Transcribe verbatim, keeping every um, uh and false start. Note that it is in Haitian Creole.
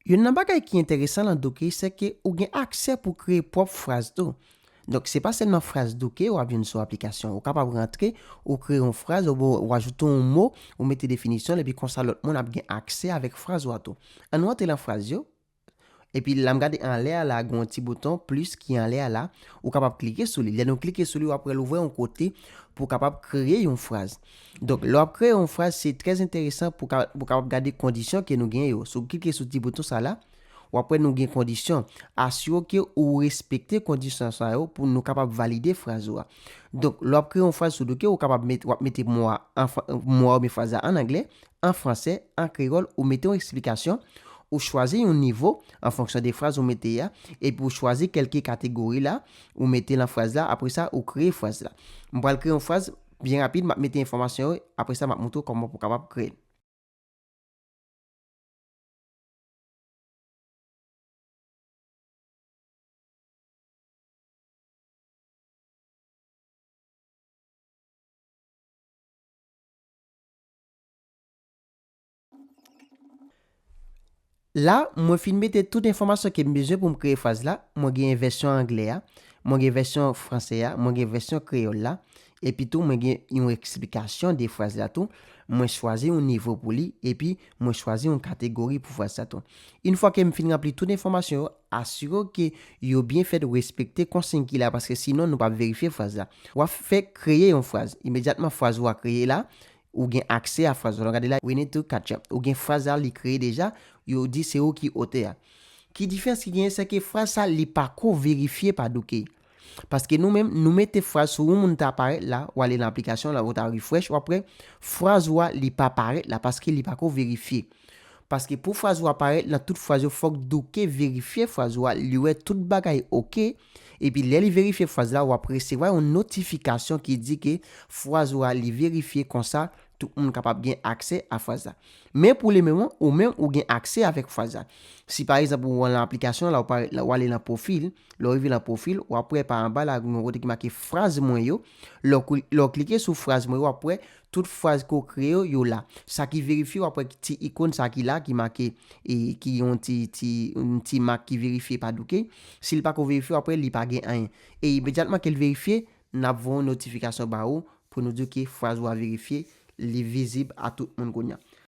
Youn nan bagay ki enteresan lan Dokey, se ke ou gen aksè pou kreye pwòp fraz tou. Donk, se pa sèlman fraz Dokey w ap jwenn sou aplikasyon. Ou kapab rantre, ou kreye yon fraz, ou, ou ajoute yon mo, ou mete definisyon l, epi konsa lòt moun ap gen aksè avèk fraz ou a tou. Ann rantre lan fraz yo. Epi la m gade anlè a la, gen yon ti bouton plis ki anlè a la. Ou kapab klike sou li. Lè nou klike sou li, w ap wè l ouvè yon kote pou w kapab kreye yon fraz. Donk, lè w ap kreye yon fraz, se trè enteresan pou ka, pou w kapab gade kondisyon ke nou genyen yo. Si w klike sou ti bouton sa la, w ap wè nou gen kondisyon. Asire w ke ou respekte kondisyon sa yo pou nou kapab valide fraz ou a. Donk, lè w ap kreye yon fraz sou Dokey, ou kapab met, w ap mete mo a an fran-, mo a oubyen fraz la an anglè, an fransè, an kreyòl, ou mete yon eksplikasyon, ou chwazi yon nivo an fonksyon de fraz ou mete a, epi ou chwazi kèlke kategori la, ou mete lan fraz la, apre sa, ou kreye fraz la. M pral kreye yon fraz byen rapid, m ap mete enfòmasyon yo, apre sa, m ap montre w kòman pou w kapab kreye l. La, mwen fin mete tout enfòmasyon ke m bezwen pou m kreye fraz la. Mwen gen vèsyon anglè a, mwen gen vèsyon fransè a, mwen gen vèsyon kreyòl la, epi tou mwen gen yon eksplikasyon de fraz la tou. Mwen chwazi yon nivo pou li, epi mwen chwazi yon kategori pou fraz la tou. Yon fwa ke m fin ranpli tout enfòmasyon yo, asire w ke yo byen fèt, respekte konsiy ki la, paske sinon nou p ap verifye fraz la. W ap fè kreye yon fraz. Imedyatman fraz ou a kreye la, ou gen aksè a fraz la. Gade la, we need to catch up. Ou gen fraz la, li kreye deja, yo di se ou ki otè a. Ki diferans ki genyen, se ke fraz sa, li pako verifye pa Dokey. Paske nou menm, nou mete fraz sou yon moun ta parèt la, w ale nan aplikasyon la, ou ta refresh, w ap wè fraz ou a, li pa parèt la, paske li pako verifye. Paske pou fraz ou a parèt lan, tout fraz yo, fòk Dokey verifye fraz ou a, li wè tout bagay oke, epi lè li verifye fraz la, w ap resevwa yon notifikasyon ki di ke fraz ou a, li verifye, konsa tout moun kapab gen aksè a fraz la. Men pou le moman, ou menm, ou gen aksè avèk fraz la. Si pa egzanp, ou lan aplikasyon la, ou parèt la, ou ale lan pwofil, lè w rive lan pwofil, w ap wè pa anba la, gen yon kote ki make fraz mwen yo. Lè w kli-, lè w klike sou fraz mwen yo, w ap wè tout fraz ke w kreye yo, yo la. Sa ki verifye, w ap wè ti ikòn sa ki la, ki make, e, ki yon ti, ti, yon ti mak ki verifye pa Dokey. Si l pako verifye, w ap wè li pa gen anyen. E imedyatman ke l verifye, n ap voye yon notifikasyon ba ou pou nou di w ke fraz ou a verifye, li vizib a tout moun kounye a.